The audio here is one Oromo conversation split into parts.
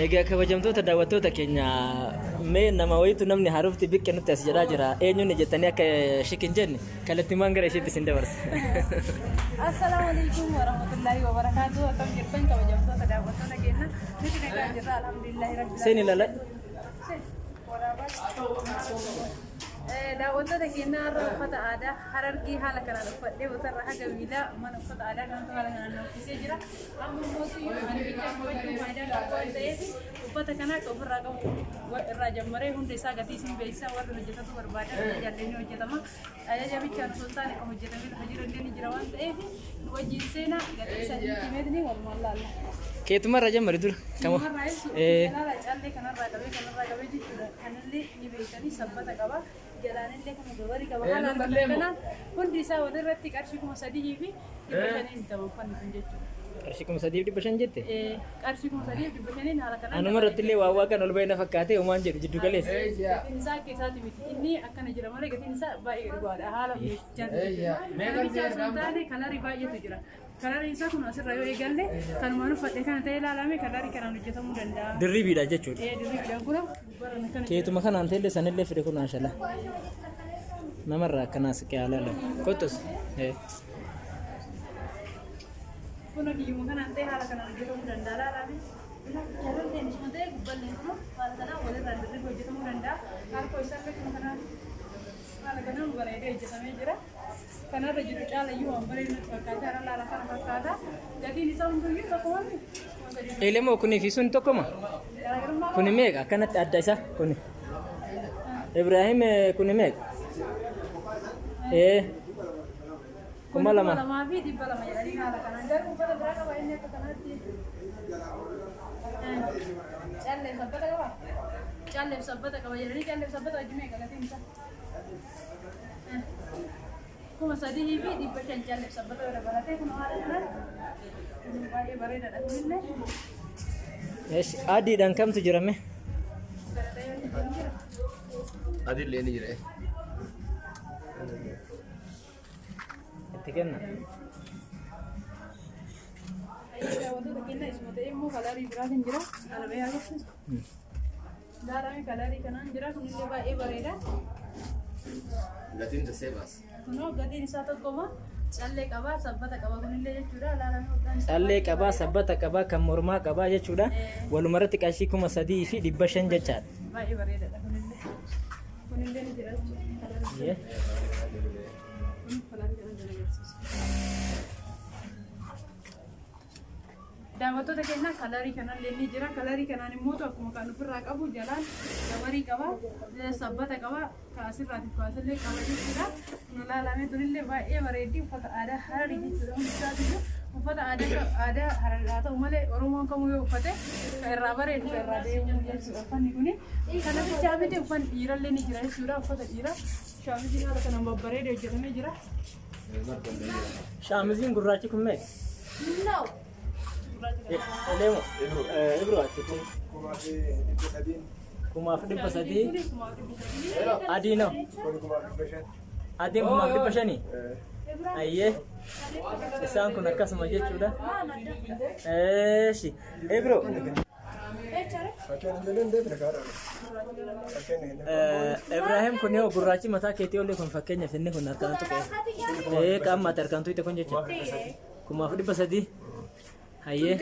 Egaa kabajamtoota daawwattoota keenya, mee nama wayitu namni haarofti biqqe nutti as jedhaa jira. Eenyuun jettanii akka shik hin jenne kallattiimaan gara isheetti isin dabarsa. Assalaamu alaikum warahmatullahi wabarakatuh. Akkam jirtan kabajamtoota daawwattoota keenya? Nuti nagaa jirra, alhamdulillahi rabbil. Seeni ilaalaa. Daawwattoota keenya, har'a uffata aadaa Harargee haala kanaan uffadhee botarra haga miilaa mana uffata aadaa kanatu haala kanaan na uffisee jira. Amma immoo ani bichaa uffachuu faayidaa qabu waan ta'eef, uffata kana akka ofirraa qabu irraa jammaree hunda isaa gatii isin beeksisaa. Warri hojjetatu barbaadan ajajaallee ni hojjetama. Ajaja bichaan osoo hin taane kan hojjetamee lafa jiru illee ni jira waan ta'eef, nu wajjin seenaa, gatii isaa isinitti himeetini walumaan laalla. Keetuma irraa jammari dura. Kama. Kanarraa ibsu jalaala callee kanarraa qabee jechuudha. Kanallee ni beektanii, sabbata qaba. Jalaanillee kana gabarii qaba. Haala kanaan hundi isaa walirratti qarshii 3,500n bitama uffanni kun jechuudha. Qarshii 3,500 jette? Qarshii 3,500n haala kanaan. Anuma irratti illee waa kan ol bahee na fakkaate homaan jedhu jiddu galeessa. Gatiin isaa akka isaati miti. Inni akkana jira malee gatiin isaa baay'ee gadi bu'aadha. Haala meeshaa jechuudha. Bichaa osoo hin taane kalarii baay'eetu jira. Kalariin isaa kun asirra yoo eegalle, kanumaan uffadhe kana ta'ee ilaalame, kalarii kanaan hojjetamuu danda'a. Dirribiidha jechuudha. Ee, dirribiidhaan kun gubbaarraan akkana. Keetuma kanaan ta'ellee sanillee fide kun ashala. Namarraa akkanaa siqee haala lama. Kottus. Kun kiyyuma kanaan ta'e haala kanaan hojjetamuu danda'a ilaalame. Jalalleen isuma ta'e, gubballeen kun haala kanaan walirraan dirribii hojjetamuu danda'a. Harkoo isaallee kun kanaan haala kanaan bareedee hojjetamee jira. Kanarra jiru caalayyuu waan bareedu natti fakkaata. Haala laala kana fakkaata. Gatiin isaa hunduyyuu tokkuma miti. Elemoo kunii fi sun tokkoma. Garaagarummaa. Kuni meeqa? Akkanatti adda isaa kuni. Ibrahim, kuni meeqa? 2,000. 2,200 jedhanii haala kanaan, garuu uffata biraa qaba inni akka kanaatti. Calleef sabbata qaba. Calleef sabbata qaba jedhanii, calleef sabbata wajjin meeqa gatiin isaa? 3,500 calleef sabbata yoo dabalatee, kun haala kanaan kun baay'ee bareedaadha kunillee. Eesh, adiidhaan kamtu jira mee? Adillee ni jira. Itti kenna. Daawwattoota keenya, isuma ta'e immoo kalarii biraatiin jira. Alabee agarsiisu. Daarame kalarii kanaan jira, kunillee baay'ee bareeda. Gatiin dasee baas. Kunoo gatiin isaa tokkoma, callee qaba, sabbata qaba kunillee jechuudha. Alaalame hodhaan isaa Callee baay'ee qabaa, bareeda. Sabbata qabaa, kan mormaa qabaa jechuudha. Walumarratti qarshii 3,500 jechaadha. Baay'ee bareedaadha kunillee. Kunillee ni jira jechuudha. Kalarii kun kalarii kana jala agarsiisu. Daawwattoota keenya, kalarii kanallee ni jira. Kalarii kanaan immoo akkuma kan ofirraa qabu jalaan gabarii qaba, sabbata qaba, kaasirraatiif kaasillee qaba jechuudha. Kun ilaalamee tunillee baay'ee bareeddi, uffata aadaa Hararii jechuudha. Hundi isaatiiyyuu uffata aadaa Hararii haa ta'u malee, Oromoon kamuu yoo uffate kan irraa bareedu, kan irraa deemu jechuudha uffanni kuni. Kana bichaa miti, uffanni dhiirallee ni jira jechuudha. Uffata dhiiraa shaamiziin haala kanaan babbareedee hojjetamee jira. Shaamiziin gurraachi kun meeqa? No. Eleemo. Ibro achitti. 3,300. 3,300. 3,300. Adii noo? Kuni 5,500. Adiin 5,500. Ayyee. Isaan kun akkasuma jechuudha. Eeshi. Ibro. Fakkeenya ijoolleen deebine kaadha. Fakkeenya hin Ibrahim, kun yoo gurraachi mataa keetii olii kun, fakkeenyaaf inni kun harkaan tuqe. Ee, qaama ati harkaan tuqe kun jechuudha. 3,300. Hayyee.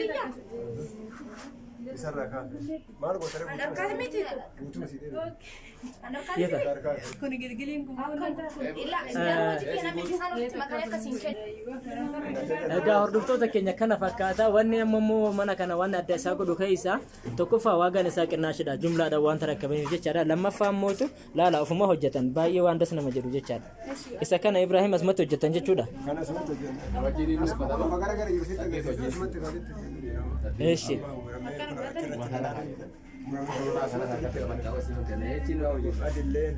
Isarraa kaa'ame. Maal gootare guutuu asii deebi'e. Yeta. Harkaa. Kun gilgiliin kun. Egaa hordoftoota keenya, kana fakkaata. Wanni amma immoo mana kana waan adda isaa godhu keessaa tokkoffaa waagaan isaa qinnaashidha, jumlaadhaan waan tarakkabaniif jechaadha. Lammaffaa immootu laala, ofuma hojjetan, baay'ee waan das nama jedhu jechaadha. Isa kana Ibrahim asumatti hojjetan jechuudha. Kana asumatti hojjenna. Lafa gara gara jiru sitti agarsiisu, asumatti kaasitti hojjennu. Eeshi. Muramee kun achirratti ilaalee. Adilleen.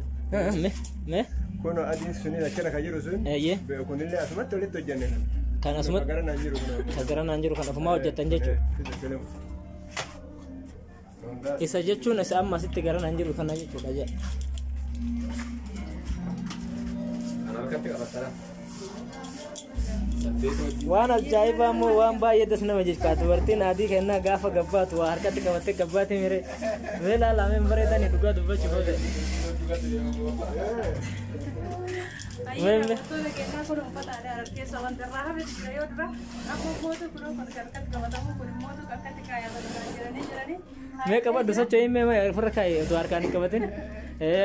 Me me Kun adiin suni achirra kan jiru sun. Eeyyee. Kunillee asumatti walitti hojjenne. Kan asumatti Gara naan jiru kun. Kan gara naan jiru kan ofumaa hojjetan jechuudha. Isa jechuun isa amma asitti gara naan jiru kana jechuudha jedha. Kan harkatti qabatara. Saddeet wajjin. Waan ajaa'ibaa immoo waan baay'ee das nama jechuudha. Dubartiin adii kennaa gaafa gabbaatu waa harkatti qabattee gabbaatti miree. Mee ilaalameen bareedanii dhugaa dubbachuuf oole. Hayyee, daawwattoota keenyaa, kun uffata aadaa Harar keessa wanta irraa hafe jira yoo dura akkuma mootu kun kan harkatti qabatamu kun immoo akkatti kaayatamu kan jedhanii jiranii. Mee qabadhu, socho'ii, mee ofirra kaa'i otoo harkaan hin qabatin.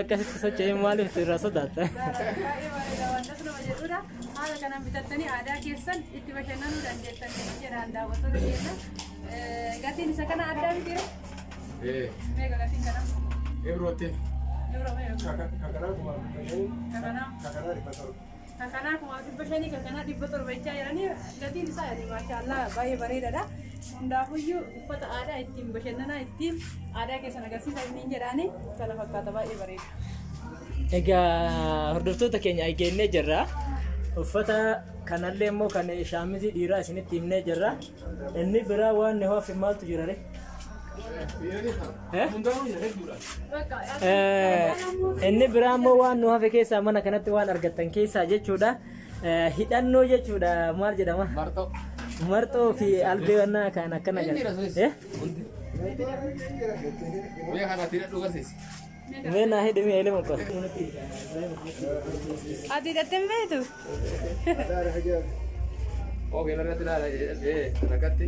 Akkasitti socho'ii, maaliif irraa sodaatta? Baay'ee bareeda, waan das nama jedhudha. Haala kanaan bitattanii aadaa keessan itti bashannanuu dandeettan jedhaan daawwattoota keenya. Gatiin isa kana addaa miti? Ee. Meeqa gatiin kana? Ebrootti. Euro meeqa? Kakanaa 5,500. Kakanaa. Kakanaa 700. Kakanaa 5,500, kakanaa 700 jechaa jiranii. Gatiin isaa yani maashaallah baay'ee bareedaadha. Hundaafuyyuu uffata aadaa ittiin bashannanaa, ittiin aadaa keessan agarsiisa inni jedhaani kana fakkaata, baay'ee bareeda. Egaa hordoftoota keenya, eeggannee jirra. Uffata kanallee immoo kan shaamizii dhiiraa isinitti himnee jirra. Inni biraa waan nu hafe maaltu jira ree? Eh? Hundaanuu jira hedduudha. Bakka. Inni biraa immoo waan nu hafe keessaa mana kanatti waan argattan keessaa jechuudha. Hidhannoo jechuudha, maal jedhama? Marxoo. Marxoo fi albeewwannaa kan akkana Inni jira sunis. Eh? Hundi. Mee kanatti hidhadhu agarsiisi. Mee naa hidhimi eelee muka. Ati hidhattee hin beektu? Ookee, irratti ilaala. Rakkatti.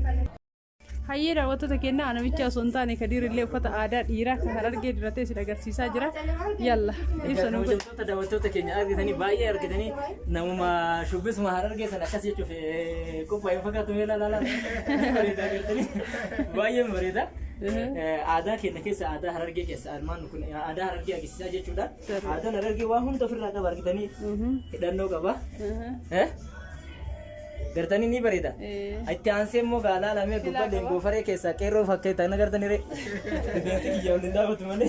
Hayyee daawwattoota keenyaa, namicha osoo hin taane Kadiir illee uffata aadaa dhiiraa kan Harargee diratee isin agarsiisaa jira. Yalla, ibsa nu godhi. Kabajamtoota daawwattoota keenya, argitanii, baay'ee argitanii, namuma shubbisuma Harargee sana akkas jechuuf qophaa'e fakkaatu. Mee ilaalaa, bareeda, agartanii, baay'ee bareeda. Aadaa keenya keessa, aadaa Harargee keessa armaan kun aadaa Harargee agarsiisaa jechuudha. Aadaan Harargee waan hunda ofirraa qaba, argitanii, hidhannoo qaba. Eh? Gartanii, ni bareeda. Itti aansee immoo gaalaa lamee gubbaa leengofaree keessaa qeerroo fakkeetta agartanii ree. Rifeensi kiyya waliin dhaabatu malee.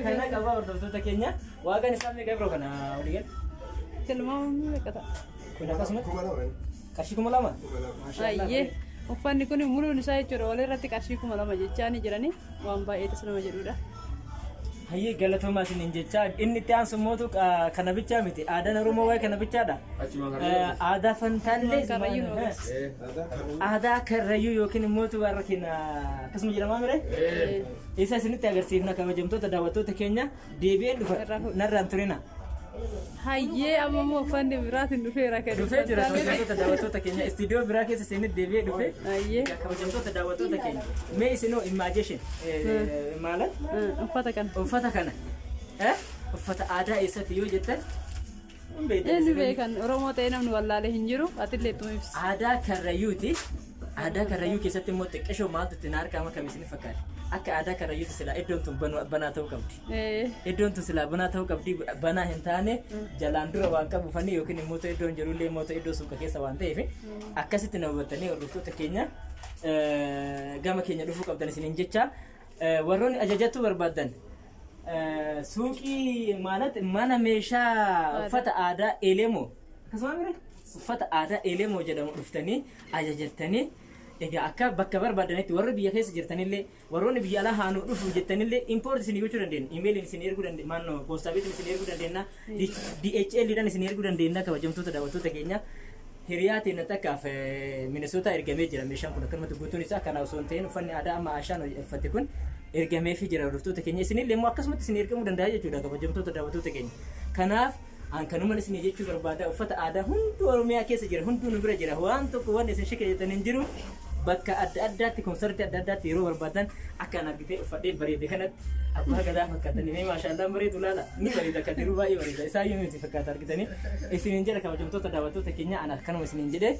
Kana qaba hordoftoota keenya. Waaqaan isaa meeqa biroo kana walii gala? Tilmaamni meeqa ta'a? Kun akkasumatti 2,000. Qarshii 2,000. Hayyee, uffanni kun muluun isaa jechuudha walirratti qarshii 2,000 jechaa ni jiranii, waan baay'ee tas nama jedhudha. Hayyee, galatoomaa isiniin jecha. Inni itti aansu mootu kana bichaa miti. Aadaan Oromoo waa'ee kana bichaadha. Achuma Aadaa Fantaallee. Karrayyuu nu agarsiisa. Aadaa Karrayyuu yookiin immoo warra keenya akkasuma jedhamaa mire? Isa isinitti agarsiifna, kabajamtoota daawwattoota keenya, deebi'een dhufa narraan turina. Hayyee, amma immoo uffanni biraatiin dhufeera kan Dhufee jira, kabajamtoota daawwattoota keenya, istiidiyoo biraa keessa isinitti deebi'ee dhufe. Hayyee. Kabajamtoota daawwattoota keenya, mee isinoo imagination maalan Uffata kana. Uffata kana uffata aadaa eessatti yoo jettan hin beektan. Inni beekan Oromoo ta'ee namni wallaalee hin jiru, atillee ittuma ibsi. Aadaa Karrayyuuti. Aadaa Karrayyuu keessatti immoo xiqqishoo maaltu itti na argama kam isin fakkaata? Akka aadaa Karrayyuuti silaa iddoon tun banaa ta'uu qabdi. Iddoon tun silaa banaa ta'uu qabdi, banaa hin taane jalaan dura waan qabuufanii yookiin immoo iddoon jirullee immoo iddoo suuqa keessa waan ta'eef akkasitti na hubattanii, hordoftoota keenya, gama keenya dhufuu qabdan isiniin jecha. Warroonni ajajachuu barbaaddan, suuqii maalat mana meeshaa uffata aadaa Elemoo, akkasuma mire uffata aadaa Elemoo jedhamu dhuftanii ajajattanii, egaa akka bakka barbaadanitti, warri biyya keessa jirtanillee, warroonni biyya alaa haanuu dhufu jettanillee, import isinii gochuu dandeenya, imeeliin isinii erguu dandeenya, maannoo poostaa beetiin isinii erguu dandeenya, DHL dhaan isinii erguu dandeenya. Kabajamtoota daawwattoota keenya, hiriyaa teenya takkaaf Minnesota ergamee jira meeshaan kun akkanumatti guutuun isaa. Kana osoo hin ta'in uffanni aadaa amma Ashaan uffate kun ergameefii jira. Hordoftoota keenya, isinillee immoo akkasumatti isin ergamuu danda'a jechuudha, kabajamtoota daawwattoota keenya. Kanaaf an kanuma isinii jechuu barbaada. Uffata aadaa hunduu Oromiyaa keessa jira, hunduu nu bira jira. Waan tokko waan isin shike jettan hin jiru. Bakka adda addaatti, konsartii adda addaatti yeroo barbaadan, akka an argitee uffadhee bareede kanatti abbaa gadaa fakkaatanii, mee maashaallah, bareedu, laala, ni bareeda, akka jiru baay'ee bareeda, isaayyuu miti fakkaata, argitanii isiniin jedha. Kabajamtoota daawwattoota keenya, an akkanuma isiniin jedhe.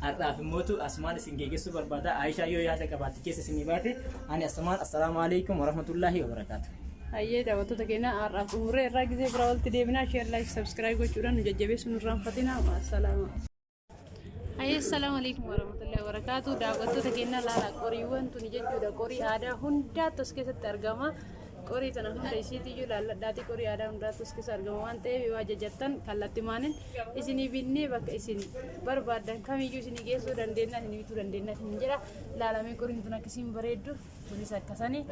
Har'aaf immootu asumaan isin geeggeessuu barbaada. Aayishaa yoo yaada qabaatte keessa isinii baate, ani asumaan assalaamu alaikum warahmatullaahi wabarakaatu. Hayyee, daawwattoota keenya, har'aaf xumurree irraa gisee bira walitti deebinaa. Share, like, subscribe gochuudhaan nu jajjabeessuu nu irraanfatina. Maasalaama. Hayyee, assalaamu alaikum warahmatullahi wabarakaatu. Daawwattoota keenya, laala, qoriiwwan tuni jechuudha. Qorii aadaa hundaatu as keessatti argama. Qorii tana hunda isiitiyyuu laalladhaati, qorii aadaa hundaatu as keessa argama waan ta'eef, yoo ajajattan kallattimaanin isinii binnee bakka isin barbaaddan kamiyyuu isinii geessuu dandeenya, isinii bituu dandeenya isin jedha. Laalamee, qoriin tun akkasiin bareeddu kunis akkasanii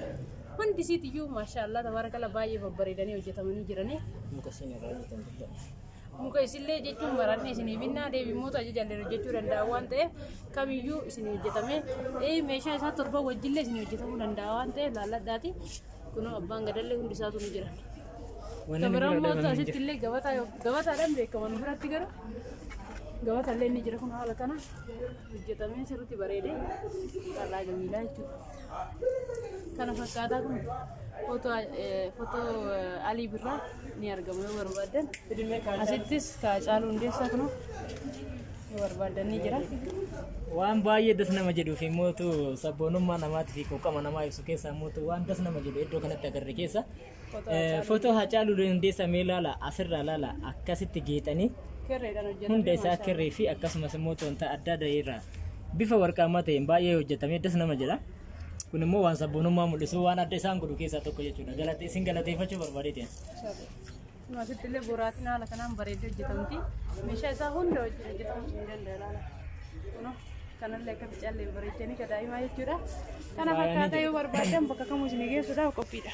hundi isiitiyyuu maashaallah tabaarakalla baay'ee babbareedanii hojjetamanii jiranii. Muka isin irraa hojjetan guddaa. Muka isillee jechuun baranne isinii binnaa deebiimoota ajajallee hojjechuu danda'a waan ta'eef kamiyyuu isinii hojjetame meeshaa isaa 7 wajjillee isinii hojjetamuu danda'a waan ta'eef laalladhaati. Kunoo abbaan gadallee hundi isaatu ni jiran. Wanni inni Kabiraan bira mootu dhaabame hin asitti illee gabataadhaan beekaman biratti garuu gabatallee ni jira kun haala kana hojjetamee sirriitti bareedee qal'aa jamiilaa jechuudha. Kana fakkaataa kun footoo Alii Birraa ni argama yoo barbaaddan. Asittis Haacaaluu Hundeessaa kun yoo barbaaddan ni jira. Waan baay'ee das nama jedhuu fi mootu sabboonummaa namaatii fi quuqama namaa ibsu keessaa mootu waan das nama jedhu iddoo kanatti agarre keessa footoo Haacaaluu Hundeessaa mee ilaala, asirraa ilaala, akkasitti geexanii Kirreedhaan hojjetame. Hunda isaa kirrii fi akkasumas immoo wanta adda addaa irraa bifa warqaamaa ta'een baay'ee hojjetamee das nama jedha. Kun immoo waan sabboonummaa mul'isu, waan adda isaan godhu keessaa tokko jechuudha. Galate isin galateeffachuu barbaadeeti. Asitti illee boraatiin haala kanaan bareeddee hojjetamti. Meeshaa isaa hunda wajjin hojjetamuu ni danda'a laala. Kunoo kanallee akka callee bareechanii ka daa'imaa jechuudha. Kana Faayanii fakkaata, yoo barbaadan bakka kamuu isin geessuudhaaf qophiidha.